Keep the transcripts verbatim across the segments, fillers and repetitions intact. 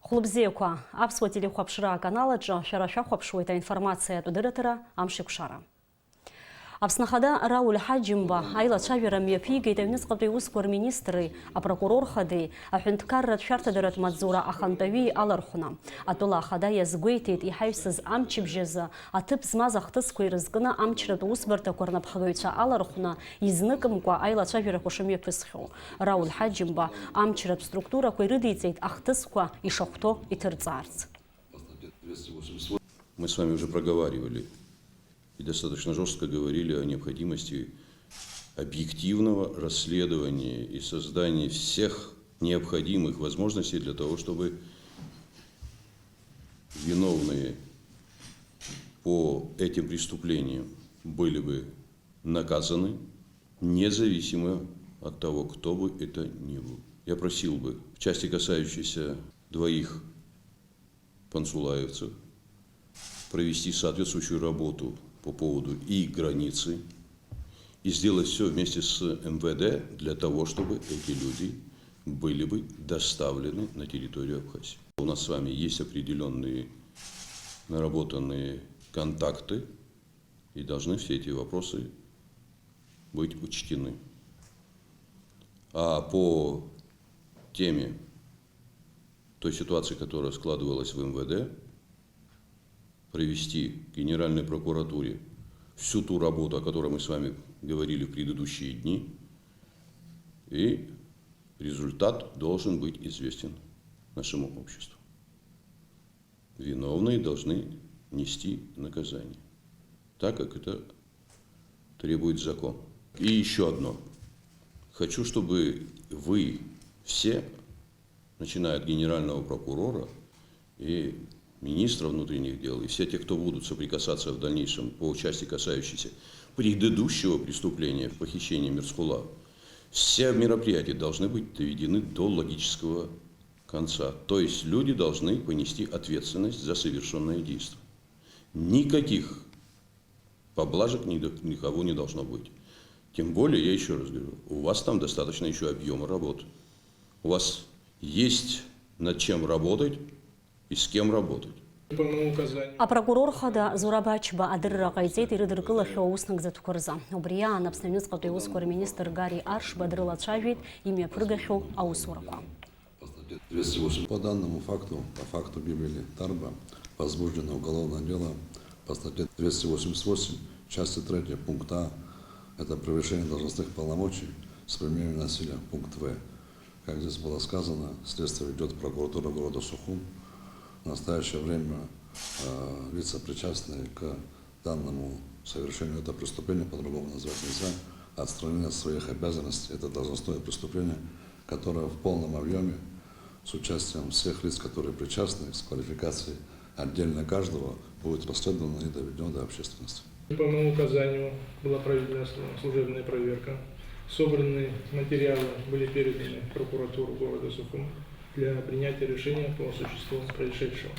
Хәлыбзиақәа, аԥсуа телехәаԥшра аканал аҿы шәара шәахәаԥшуеит аинформациатә дырраҭара Амшеикәшара. Аԥсны Ахада Рауль Ҳаџьымба аилацәажәара мҩаԥигеит аҩныҵҟатәи усқәа рминистри апрокурор хадеи аҳәынҭқарратә шәарҭадаратә маҵзура ахантәаҩи алархәны. Атәыла ахада иазгәеиҭеит иҳаҩсыз амчыбжь азы аҭыԥ змаз ахҭысқәа ирызкны амчратә усбарҭақәа рнапхгаҩцәа алархәны изныкымкәа аилацәажәарақәа шымҩаԥысхьоу. Рауль Ҳаџьымба амчратә структурақәа ирыдиҵеит ахҭысқәа ишахәҭоу иҭырҵаарц. Мы с вами уже проговаривали и достаточно жестко говорили о необходимости объективного расследования и создания всех необходимых возможностей для того, чтобы виновные по этим преступлениям были бы наказаны, независимо от того, кто бы это ни был. Я просил бы в части, касающейся двоих пансулаевцев, провести соответствующую работу по поводу и границы, и сделать всё вместе с МВД для того, чтобы эти люди были бы доставлены на территорию Абхазии. У нас с вами есть определённые наработанные контакты, и должны все эти вопросы быть учтены. А по теме той ситуации, которая складывалась в МВД, провести в Генеральной прокуратуре всю ту работу, о которой мы с вами говорили в предыдущие дни, и результат должен быть известен нашему обществу. Виновные должны нести наказание, так как это требует закон. И ещё одно. Хочу, чтобы вы все, начиная от генерального прокурора и министра внутренних дел, и все те, кто будут соприкасаться в дальнейшем по части, касающейся предыдущего преступления, похищения Мерцхула, все мероприятия должны быть доведены до логического конца. То есть люди должны понести ответственность за совершённое действие. Никаких поблажек ни до-, никого не должно быть. Тем более, я ещё раз говорю, у вас там достаточно ещё объёма работы. У вас есть над чем работать и с кем работать. По моему указанию. Апрокурор хада Зураб Ачба адырра ҟаиҵеит ирыдыркылахьоу аус нагӡатәқәа рзы. Убри аан Аԥсны аҩныҵҟатәи аусқәа рминистр Гари Аршба дрылацәажәеит имҩаԥыргахьоу аусурақәа. По данному факту, по факту гибели Тарба, возбуждено уголовное дело по статье двести восемьдесят восемь, части третьей, пункт А, это превышение должностных полномочий с применением насилия, пункт В. Как здесь было сказано, следствие ведёт прокуратура города Сухум. В настоящее время, э, лица, причастные к данному совершению этого преступления, по-другому назвать нельзя, отстранены от своих обязанностей. Это должностное преступление, которое в полном объёме, с участием всех лиц, которые причастны, с квалификацией отдельно каждого, будет расследовано и доведено до общественности. По моему указанию была проведена служебная проверка. Собранные материалы были переданы в прокуратуру города Сухум для принятия решения по существу происшедшего.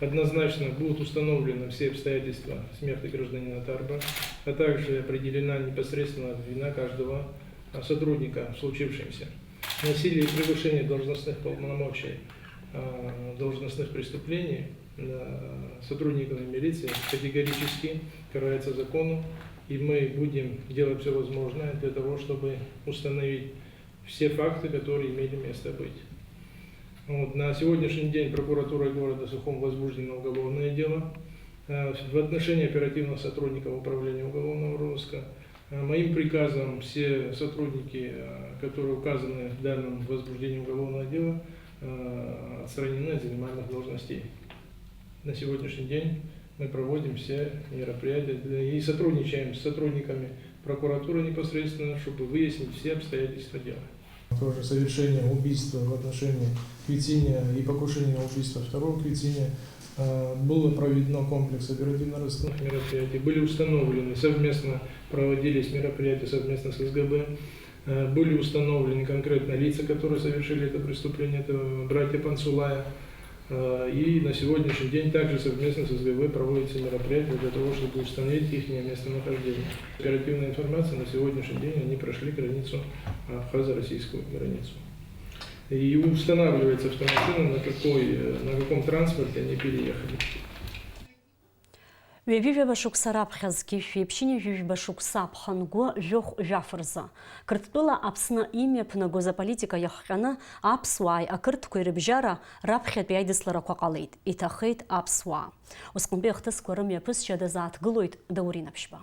Однозначно будут установлены все обстоятельства смерти гражданина Тарба, а также определена непосредственно вина каждого, а, сотрудника в случившемся. Насилие и превышение должностных полномочий, а, должностных преступлений, а, сотрудниками милиции категорически карается законом, и мы будем делать всё возможное для того, чтобы установить все факты, которые имели место быть. Вот. На сегодняшний день прокуратурой города Сухум возбуждено уголовное дело, э, в отношении оперативных сотрудников Управления уголовного розыска. Э, моим приказом все сотрудники, э, которые указаны в данном возбуждении уголовного дела, э, отстранены от занимаемых должностей. На сегодняшний день мы проводим все мероприятия для, и сотрудничаем с сотрудниками прокуратуры непосредственно, чтобы выяснить все обстоятельства дела. Тоже совершение убийства в отношении квитиния и покушение на убийство второго квитиния. Э, было проведено комплекс оперативно-розыскных мероприятий. Были установлены, совместно проводились мероприятия совместно с СГБ. Э, были установлены конкретно лица, которые совершили это преступление, это братья Пансулая. Э, и на сегодняшний день также совместно с СГБ проводятся мероприятия для того, чтобы установить их местонахождение. Оперативная информация: на сегодняшний день они прошли границу, абхазо-российскую границу. И устанавливается, что машина на какой, э, на каком транспорте они переехали. Ҩажәижәаба шықәса раԥхьа зқьи жәшәи ԥшьынҩажәижәба шықәса ԥхынгәы жәохә жәаф рзы Қырҭтәыла Аԥсны имҩаԥнагоз аполитика иахҟьаны аԥсуааи ақырҭқәеи рыбжьара раԥхьатәи аидысларақәа ҟалеит, иҭахеит аԥсуаа. Усҟантәи ахҭысқәа рымҩаԥысшьа дазааҭгылоит Даур Инаԥшьба.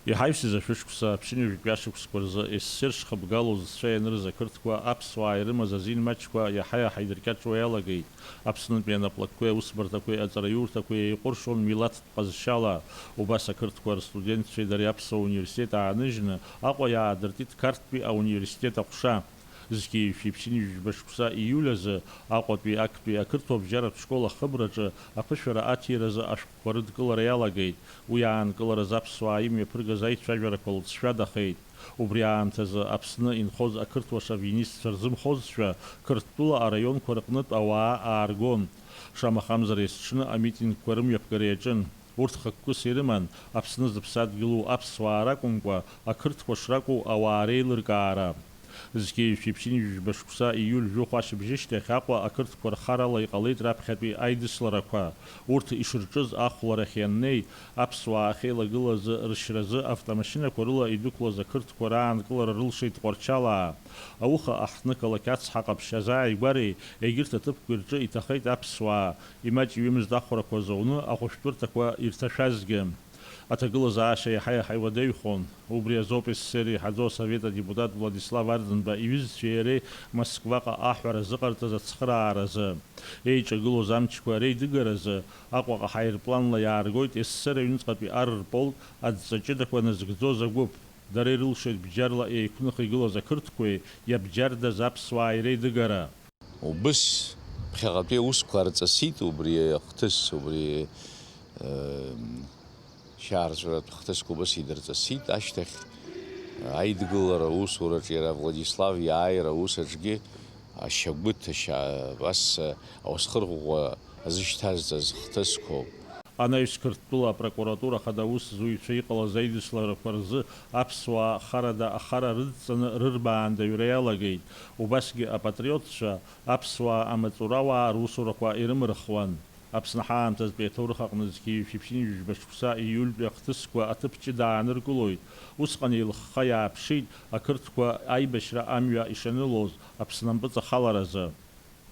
Иҳаҩсыз ашәышықәса, ԥшьынҩажәитәи ашықәсқәа рзы СССР шхыбгало зцәа ианырыз ақырҭқәа аԥсуаа ирымаз азин маҷқәа иаҳа-иаҳа идыркьаҿуа иалагеит. Аԥснытәи анаплакқәеи аусбарҭақәеи аҵараиурҭақәеи еиҟәыршон милаҭтә ҟазшьала, убас ақырҭқәа рстудентцәеи дареи аԥсуа университет ааныжьны Аҟәа иаадыртит Қарҭтәи ауниверситет аҟәша. Зқьи жәшәи ԥшьынҩажәи жәба шықәса ииуль азы Аҟәатәи актәи ақырҭуа бжьаратә школ ахыбраҿы аԥышәара аҭиразы ашәҟәқәа рыдкылара иалагеит. Уи аанкылараз аԥсуаа имҩаԥыргаз аицәажәарақәа лҵшәадахеит. Убри аамҭазы Аԥсны инхоз ақырҭуа шовинистцәа рзымхозшәа, Қырҭтәыла араионқәа рҟнытә ауаа ааргон. Шамахамзар есҽны амитингқәа рымҩаԥгара иаҿын. Урҭ хықәкыс ирыман Аԥсны зыԥсадгьылу аԥсуаа ракәымкәа, ақырҭқәа шракәу ауаа реилыркаара. Зқьи жәшәи ԥшьынҩажәи жәба шықәса ииуль жәохә ашьыбжьышьҭахь Аҟәа ақырҭқәа рхарала иҟалеит раԥхьатәи аидысларақәа. Урҭ ишырҿыз ахәларахь ианнеи, аԥсуаа ахьеилагылаз рышьразы автомашьынақәа рыла идәықәлаз ақырҭқәа раанкылара рылшеит Тҟәарчалаа. Ауха аҳҭнықалақь ацҳа ҟаԥшь азааигәареи егьырҭ аҭыԥқәеи рҿы иҭахеит аԥсуаа, имаҷҩымызт ахәрақәа зауны ахәышәтәырҭақәа ирҭашәазгьы. Аҭагылазаашьа иаҳа-иаҳа иуадаҩхон. Убри азоуп СССР еиҳаӡоу асовет адепутат Владислав Арӡынба иҩызцәеи иареи Москваҟа аҳәара зыҟарҵаз ацхырааразы еиҿагылоз амчқәа реидыгаразы Аҟәаҟа ҳаирпланла иааргоит СССР аҩныҵҟатәи ар рполк адҵа ҷыдақәа назыгӡоз агәыԥ. Дара ирылшеит бџьарла еиқәных игылаз ақырҭқәеи иабџьардаз аԥсуааи реидыгара. Убыс ԥхьаҟатәи аусқәа аарҵысит убри ахҭыс, убри, э, шьаарҵәыратә хҭысқәа убыс идырҵысит. Ашьҭахь аидгылара аусураҿы иара Владислав иааира аус аҿгьы ашьагәыҭ, ашьа-, абас, ауасхыр ӷәӷәа азышьҭазҵаз хҭысқәоуп. Анаҩс Қырҭтәыла апрокуратура ахада аус зуҩцәа иҟалаз аидысларақәа рзы аԥсуаа харада ахара рыдҵаны рырбаандаҩра иалагеит. Убасгьы апатриотцәа аԥсуаа амаҵурауаа русурақәа ирымырхуан. Аԥсны ҳаамҭазтәи аҭоурых аҟны зқьи жәшәи ԥшьынҩажәи жәба шықәса ииультәи ахҭысқәа аҭыԥ ҷыда ааныркылоит. Усҟан еилыхха иааԥшит ақырҭқәа аибашьра амҩа ишанылоз Аԥсны ампыҵахаларазы.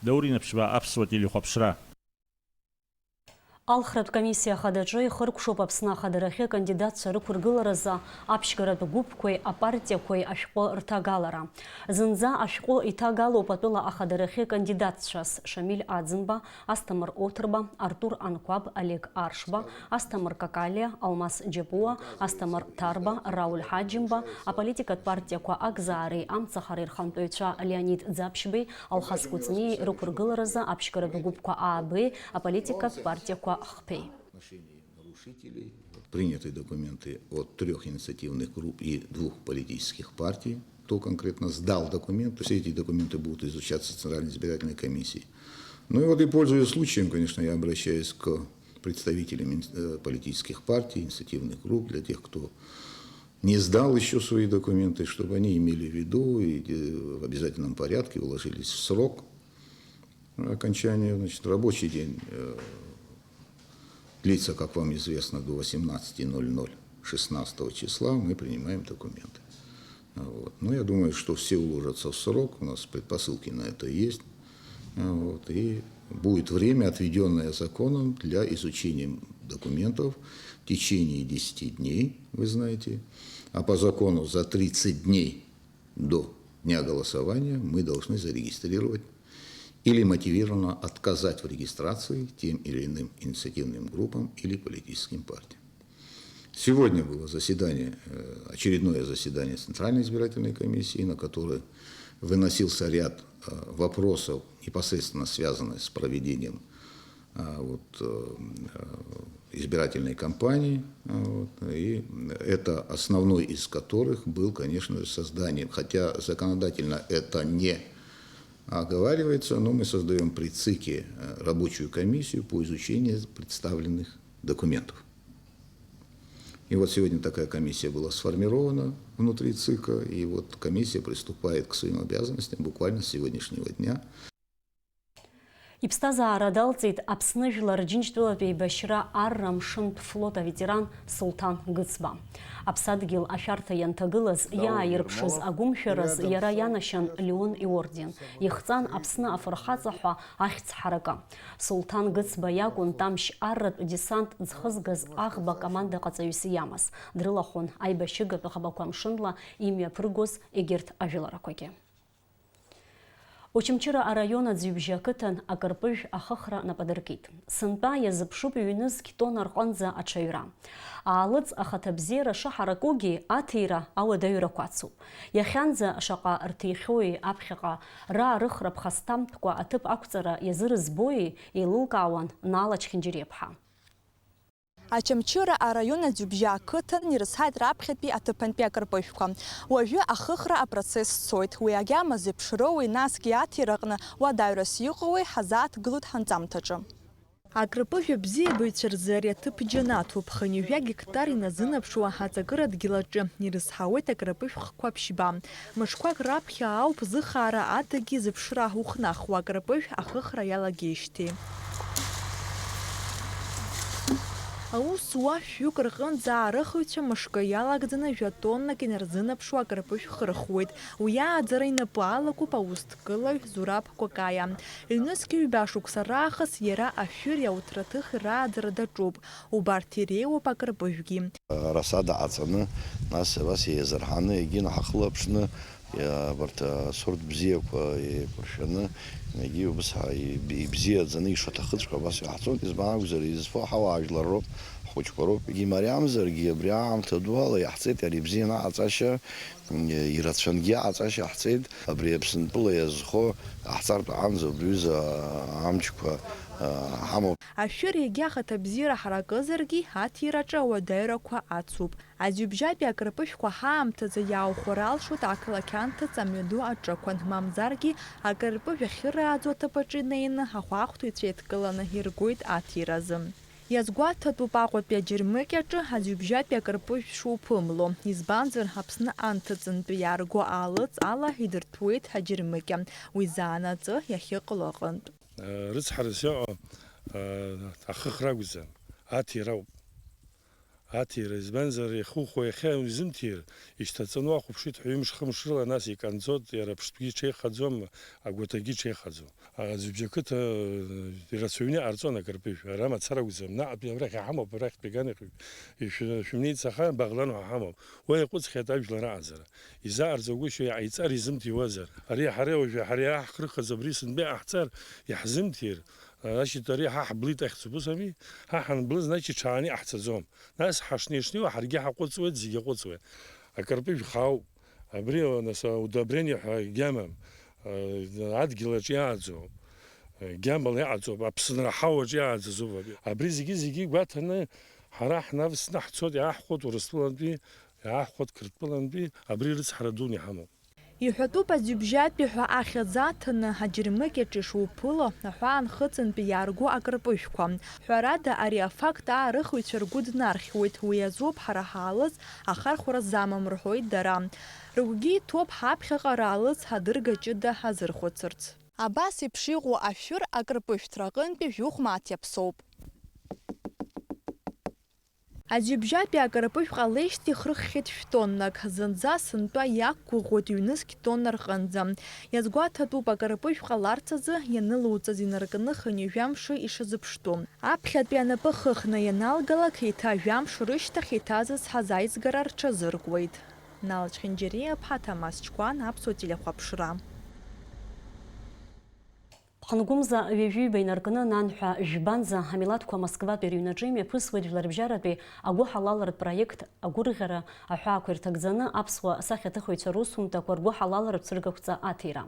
Даур Инаԥшьба, Аԥсуа телехәаԥшра. Алхратә комиссиа ахадаҿы ихыркәшоуп Аԥсны ахадарахьы акандидатцәа рықәыргыларазы аԥшьгаратә гәыԥқәеи апартиақәеи ашәҟәы рҭагалара. Зынӡа ашәҟәы иҭагалоуп атәыла ахадарахьы кандидатцәас Шамиль Аӡынба, Асҭамыр Оҭырба, Артур Анқәаб, Олег Аршба, Асҭамыр Какалиа, Алмас Џьапуа, Асҭамыр Ҭарба, Рауль Ҳаџьымба, аполитикатә партиақәа Акзаареи Амцахареи рхантәаҩцәа Леонид Ӡаԥшьбеи, Алхас Кәыҵниеи рықәыргыларазы аԥшьгаратә гәыԥқәа аабеи аполитикатә партиақәа хԥеи. Приняты документы от трех инициативных групп и двух политических партий. Кто конкретно сдал документы, все эти документы будут изучаться Центральной избирательной комиссией. Ну и вот и пользуясь случаем, конечно, я обращаюсь к представителям ин-, э, политических партий, инициативных групп, для тех, кто не сдал еще свои документы, чтобы они имели в виду и э, в обязательном порядке уложились в срок окончания, значит, рабочий день э, длится, как вам известно, до восемнадцати ноль ноль шестнадцатого числа, мы принимаем документы. Вот. Но я думаю, что все уложатся в срок, у нас предпосылки на это есть. Вот. И будет время, отведенное законом для изучения документов в течение десяти дней, вы знаете. А по закону за тридцать дней до дня голосования мы должны зарегистрировать или мотивированно отказать в регистрации тем или иным инициативным группам или политическим партиям. Сегодня было заседание, э, очередное заседание Центральной избирательной комиссии, на которое выносился ряд э, вопросов, непосредственно связанных с проведением э, вот, э, избирательной кампании. Э, вот, и это основной из которых был, конечно же, создание, хотя законодательно это не оговаривается, но мы создаем при ЦИКе э, рабочую комиссию по изучению представленных документов. И вот сегодня такая комиссия была сформирована внутри ЦИКа, и вот комиссия приступает к своим обязанностям буквально с сегодняшнего дня. Иԥсҭазаара далҵит Аԥсны Жәлар Џьынџьтәылатә еибашьра арра мшынтә флот аветеран Сулҭан Гыцба. Аԥсадгьыл ашәарҭа ианҭагылаз, иааирԥшыз агәымшәараз иара ианашьан Леон иорден, ихҵан Аԥсны афырхаҵа ҳәа ахьӡ ҳаракы. Сулҭан Гыцба иакәын Тамшь арратә десант ӡхызгаз аӷба командаҟаҵаҩыс иамаз. Дрылахәын аибашьыгатә ӷбақәа мшынла имҩаԥыргоз егьырҭ ажәыларақәагьы. Очамчыра араион Аӡҩыбжьа ақыҭан акырпыжә ахыхра нап адыркит. Сынтәа иазыԥшуп ҩнызқь тонна рҟынӡа аҽаҩра. Аалыҵ ахаҭабзиара шыҳаракугьы, аҭира ауадаҩрақәа ацуп. Иахьанӡа шаҟа рҭихьоуи аԥхьаҟа раарыхра ԥхасҭамтәқәа аҭыԥ ақәҵара иазырызбои еилылкаауан Нал Ачхьынџьариаԥҳа. Очамчыра араион Аӡҩыбжьа ақыҭан ирызҳаит раԥхьатәи аҭыԥантәи акырпыжәқәа. Уажәы ахыхра апроцесс цоит. Уи агьама зеиԥшроуи, насгьы аҭираҟны уадаҩрас иҟоуи ҳазааҭгылоит ҳанҵамҭаҿы. Акрыпыжә абзиабаҩцәа рзы ари аҭыԥ џьанаҭуп. Хынҩажәа гектар иназынаԥшуа аҵакыра дгьыл аҿы ирызҳауеит акрыпыжә хқәа ԥшьба. Мышқәак раԥхьа ауп зыхаара адагьы зыԥшра ухнахуа акрыпыжә ахыхра иалагеижьҭеи. Аус зуа шәҩык рҟынӡа аарыхыҩцәа мышкы иалагӡаны жәа-тоннак инарзынаԥшуа акрыпыжә хырхуеит. Уи ааӡара инапы алакуп аусҭкылаҩ Зураб Кәакаиа. Ҩнызқь ҩба шықәса раахыс иара ашәыри ауҭраҭыхи рааӡара даҿуп. Убарҭ иреиуоуп акырпыжәгьы. Расада ҟаҵаны, нас абас еизырҳаны, егьи наҳахылаԥшны, иа-, абарҭ асорт бзиақәа еиқәыршәаны, егьи убас ҳа-, иб-, ибзиаӡаны ишаҭахыҵәҟьо абас иаҳҵон, избан акәзар, изфо ҳауаажәлар роуп, ҳхәыҷқәа роуп. Егьи мариамзаргьы, абри аамҭа ду ала иаҳҵеит ари ибзианы аҟаҵашьа, ирацәангьы аҟаҵашьа ҳҵеит, абри Аԥсынтәыла иазхо аҳҵартә аҟынӡа убри ҩыза амчқәа, а, ҳамоуп. Ашәыр егьа ахаҭабзиара ҳаракызаргьы, аҭираҿы ауадаҩрақәа ацуп. Аӡҩыбжьатәи акрыпыжәқәа ҳаамҭазы иааухәара алшоит ақалақь анҭыҵ амҩаду аҿықәан, мамзаргьы акрыпыжә ахьырааӡо аҭыԥ аҿы инеины ахәаахәҭыҩцәа еидкыланы иргоит аҭиразы. Иазгәаҭатәуп Аҟәатәи аџьармыкьаҿы аӡҩыбжьатәи акырпыжә шуԥымло, избанзар, Аԥсны анҭыҵынтәи иаарго аалыҵ ала идырҭәуеит аџьармыкьа, уи заанаҵы иахьыҟало аҟынтә. Рыцҳарас иҟоу, ахыхра акәӡам, аҭира ауп. Аҭира, избанзар, иахьухәо иахьа изымҭир, ишьҭаҵаны уахәаԥшит ҳәа ҩымш-хымш рыла, нас иканҵоит, иара аԥштәгьы иҽеихаӡом, агәаҭагьы иҽеихаӡом. Аӡҩыбжьа ақыҭа ирацәаҩны иҟарҵон акырпыжә, ара мацара акәӡам, наҟ абрахь иҳамоуп, арахьтәи аганахь шәы-, шәымнеицаха, Баӷлан ҳәа ҳамоуп. Уа иаҟәыҵхьеит ажәлар аҟаҵара. Изаараӡагәышьои, иҟаиҵар изымҭиуазар? Ари ҳара уажәы, ҳара иаҳхрыхыз абри сынтәа иҟаҳҵар, иаҳзымҭир, значит, ари ҳа ҳблит ахьӡуп, ус ами? Ҳа ҳанблы, значит, ҽааны иҟаҳҵаӡом. Нас ҳашнеи-шнеиуа ҳаргьы ҳаҟәыҵуеит, зегьы аҟәыҵуеит. Акырпыжә хаауп. Абри, нас, удобрение ҳәа гьамам. Адгьыл аҿы иааӡоуп. Гьамала иҟаҵоуп. Аԥсынра ҳауаҿ иааӡазоуп абри. Абри зегьы-зегьы гәаҭаны ҳара ҳнавсны ҳцоит, иааҳхәоит Урыстәылантәи, иааҳхәоит Қырҭтәылантәи, абри рыцҳара дуны иҳамоуп. Иҳәатәуп аӡҩыбжьатәи ҳәа ахьӡ аҭаны, аџьармыкьаҿ ишуԥыло, аҳәаанхыҵынтәи иаарго акырпыжәқәа. Ҳәарада, ари афакт аарыхыҩцәа ргәы днархьуеит, уи азоуп ҳара ҳаалыҵ ахархәара замам рҳәоит дара. Рыгәгьы иҭоуп ҳаԥхьаҟа раалыҵ адырга ҷыда ҳазырхәыцырц. Абас еиԥш иҟоу ашәыр акырпыжәҭра аҟынтәи жәохә мааҭ иаԥсоуп. Аӡҩыбжьатәи акырпыжә ҟалеижьҭеи хырххьеит шәтоннак, зынӡа сынтәа иақәгәыӷуеит ҩнызқь тонна рҟынӡа. Иазгәаҭатәуп, акырпыжә ҟаларц азы ианылоуҵаз инаркны хынҩажәа мшы ишазыԥштәу. Аԥхьатәи анапы хыхны ианалгалак, еиҭа жәамш рышьҭахь еиҭазызҳаз аизгара рҽазыркуеит. Нал Чхинџьариа-ԥҳа, Ҭамаз Чкәан, Аԥсуа телехәаԥшра. Ԥхынгәымза ҩажәиба инаркны, нанҳәа жәбанӡа амилаҭқәа Москватәи рыҩнаҿы имҩаԥысуеит жәларбжьаратәи агәыҳалалратә проект агәырӷьара аҳәаақәа ирҭагӡаны аԥсуа сахьаҭыхыҩцәа русумҭақәа ргәыҳалалратә цәыргақәҵа аҭира.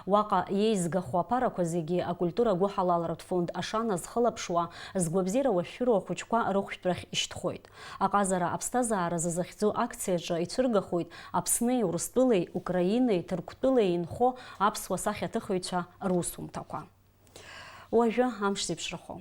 Уаҟа иеизгахо аԥарақәа зегьы акультура агәыҳалалратә фонд Ашана зхылаԥшуа, згәабзиара уашәшәыроу ахәыҷқәа рыхәшәтәрахь ишьҭхоит. Аҟазара аԥсҭазааразы захьӡу акциаҿы ицәыргахоит Аԥсни, Урыстәылеи, Украинеи, Ҭырқәтәылеи инхо аԥсуа сахьаҭыхыҩцәа русумҭақәа. Уажәы амш зеиԥшрахо.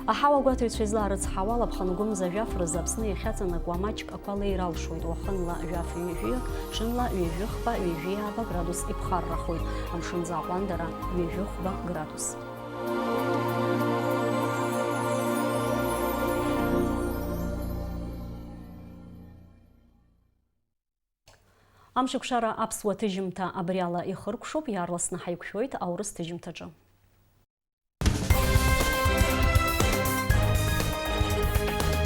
Аҳауагәаҭаҩцәа излаарыцҳауа ала, ԥхынгәымза жәаф рзы Аԥсны иахьаҵанакуа маҷк ақәа леира алшоит, уахынла жәаф ҩажәиак, ҽынла ҩажәи хԥа, ҩажәи ааба градус иԥхаррахоит, амшынӡы аҟәандара ҩажәи хәба градус. Амшыкәшара аԥсуа ҭыжьымҭа абриала ихыркәшоуп, иаарласны ҳаиқәшәоит аурыс ҭыжьымҭаҿы.